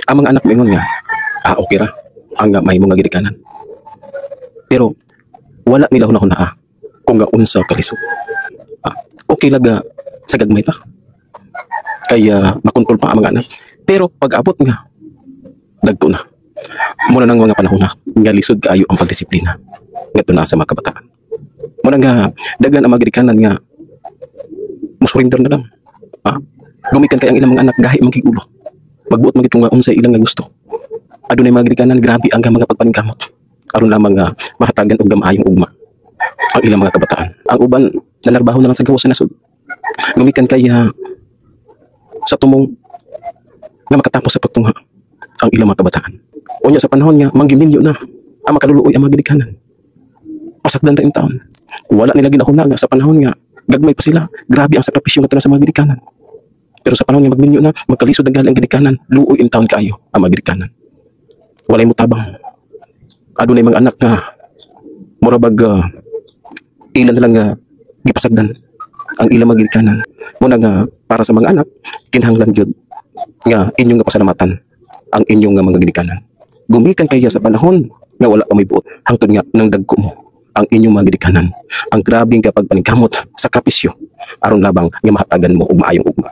Ang mga anak moingon nga, "Ah, okay ra ang may mga ginikanan." Pero wala nila hunahuna kung nga unsa kalisod. Okay lang sa gagmay pa. Kaya makontrol pa ang mga anak. Pero pag abot nga dagko na. Muna nang mga panahon na nga lisod kaayo ang pagdisiplina ngadto na sa mga kabataan. Muna nga daghan ang mga ginikanan nga musurrender na lang. Gumikan kay ang ilang mga anak, gahi man kig ulo. Magbuot man gid kung nga unsay ilang nga gusto. Adunay mga ginikanan, grabe ang mga pagpaningkamot aron lamang nga mahatagan og maayong ugma ang ilang mga kabataan. Ang uban nanarbaho na lang sa gawas sa nasod. Gumikan kay sa tumong nga makatapos sa pagtungha ang ilang mga kabataan. Unya sa panahon nga manggiminyo na ang makaluluoy ang mga ginikanan. Pasagdan ra taon. Wala nila ginahuna nga sa panahon nga gagmay pa sila, grabe ang sakripisyo ngadto na sa mga ginikanan. Pero sa panahon nga magminyo na, magkalisod ang gali ang ginikanan, luoy in taon kaayo ang mga ginikanan. Walay mutabang. Adunay mga anak nga mura bag ilan na lang nga gipasagdan ang ilang mga ginikanan. Muna nga para sa mga anak, kinahanglan gyud nga inyong nga pasalamatan ang inyong nga mga ginikanan. Gumikan kaya sa panahon nga wala pa may buot, hangtod nga nang dagko mo ang inyong mga ginikanan. Ang grabing kapag paningkamot, sakripisyo aron labang nga mahatagan mo og maayong ugma.